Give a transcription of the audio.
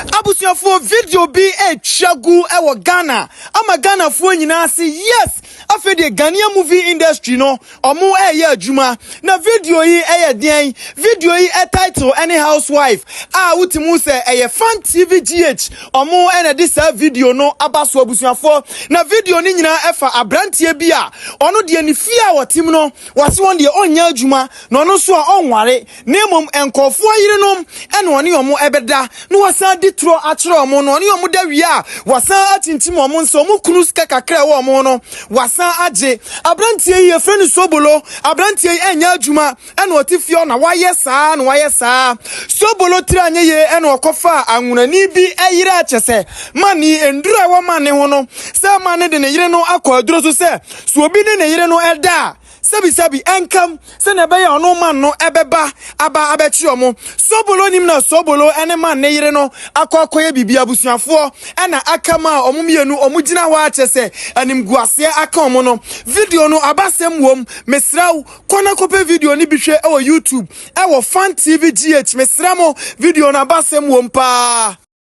Abusuafoɔ, video bi retwa gu wɔ Ghana ama Ghanafoɔ nyinaa se yes, afei deɛ Ghanaian movie industry no ɔmo ɛreyɛ adwuma. Na video yi ɛyɛ deɛn? Video yi title ɛne Housewife a wotumi sɛ ɛyɛ Fan TV GH ɔmo ɛna de saa video no aba so, abusuafoɔ. Na video no nyinaa ɛfa aberanteɛ bi a ɔno deɛ ne fie a wɔte mu no, wɔse wɔn deɛ ɔnyɛ adwuma na ɔno nso a ɔnware, na mmom nkɔɔfoɔ yerenom ɛna ɔne ɔmo ɛbɛda na wɔsan di torɔ akyerɛ ɔmo no. Ɔne ɔmo da wie a, wɔsan akyinkyim ɔmo nsa, ɔmo kunu sika kakra ɛwɔ ɔmo no wɔsan agye. Aberanteɛ yi yɛfrɛ no Sobolo. Aberanteɛ yi ɛnyɛ adwuma ɛna ɔte fie hɔ na wayɛ saa na wayɛ saa. Sobolo tiri anyɛ yie ɛna ɔkɔfa anwonani bi ɛyere akyɛ sɛ mani nduro a ɛwɔ mane ho no sɛ mane de ne yere no akɔ aduro so sɛ so obi ne ne yere no ɛda a, sɛbisɛbi, ɛnkam sɛnea ɛbɛyɛ ɔno man no ɛbɛba aba abɛkye ɔmo. Sobolo nim na Sobolo ɛne man ne yere no akɔ akɔyɛ biribi, abusuafoɔ, ɛna aka ma a ɔmo mmienu ɔmo gyina hɔ akyɛ sɛ animguaseɛ aka ɔmo no. Video no abasɛm wom. Mesrɛ wo, kɔ na kɔpɛ video no bi hwɛ ɛwɔ YouTube, ɛwɔ Fan TV GH. Mesrɛ mo, video no abasɛm wom paa.